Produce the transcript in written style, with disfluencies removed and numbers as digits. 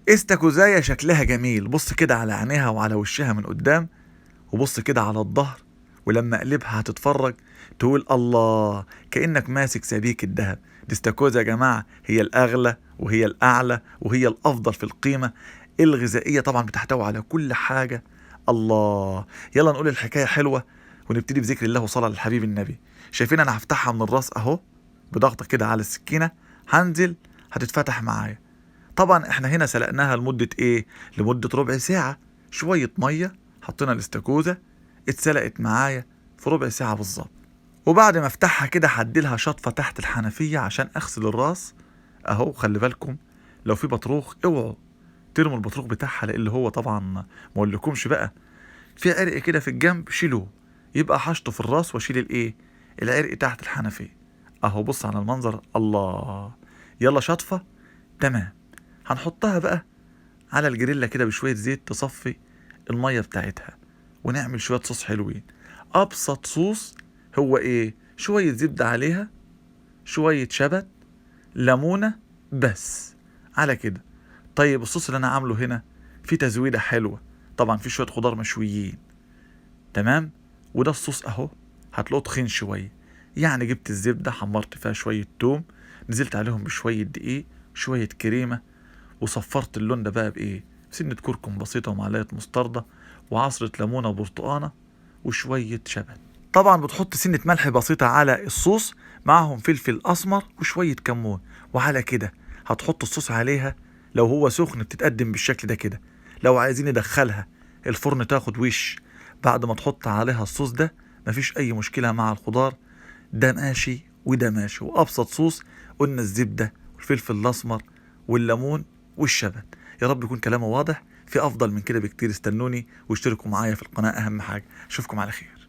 استاكوزايا شكلها جميل، بص كده على عينيها وعلى وشها من قدام، وبص كده على الظهر، ولما اقلبها هتتفرج تقول الله، كأنك ماسك سبيك الذهب. دي استاكوزا يا جماعة، هي الأغلى وهي الأعلى وهي الأفضل في القيمة الغذائية، طبعا بتحتوي على كل حاجة. الله، يلا نقول الحكاية حلوة ونبتدي بذكر الله وصلاة للحبيب النبي. شايفين أنا هفتحها من الراس أهو بضغطة كده على السكينة، هنزل هتتفتح معايا. طبعا احنا هنا سلقناها لمدة ايه؟ لمدة ربع ساعة. شوية مية حطينا الاستاكوزا، اتسلقت معايا في ربع ساعة بالظبط. وبعد ما افتحها كده هديلها شطفة تحت الحنفية عشان اغسل الراس اهو. خلي بالكم لو في بطروخ اوعوا ترموا البطروخ بتاعها، لان هو طبعا ما اقولكمش بقى في عرق كده في الجنب، شيلوه. يبقى هشطف الراس واشيل الايه؟ العرق تحت الحنفية اهو. بص على المنظر، الله. يلا شطفة، تمام. هنحطها بقى على الجريلا كده بشوية زيت تصفي المية بتاعتها، ونعمل شوية صوص حلوين. أبسط صوص هو إيه؟ شوية زبدة عليها، شوية شبت، ليمونة، بس على كده. طيب الصوص اللي أنا عامله هنا فيه تزويدة حلوة، طبعا فيه شوية خضار مشويين، تمام. وده الصوص أهو، هتلاقوه تخين شوية. يعني جبت الزبدة حمرت فيها شوية توم، نزلت عليهم بشوية دقيق، شوية كريمة، وصفرت اللون ده بقى بإيه؟ سنة كركم بسيطة ومعلقة مستردة وعصرة ليمونة وبرتقانة وشوية شبت. طبعا بتحط سنة ملح بسيطة على الصوص، معهم فلفل أسمر وشوية كمون، وعلى كده هتحط الصوص عليها. لو هو سخن بتتقدم بالشكل ده كده. لو عايزين ندخلها الفرن تاخد وش بعد ما تحط عليها الصوص ده، مفيش أي مشكلة مع الخضار، ده ماشي وده ماشي. وأبسط صوص قلنا الزبدة والفلفل الأسمر والليمون والشبت. يا رب يكون كلامه واضح، في أفضل من كده بكتير. استنوني واشتركوا معايا في القناة، أهم حاجة. أشوفكم على خير.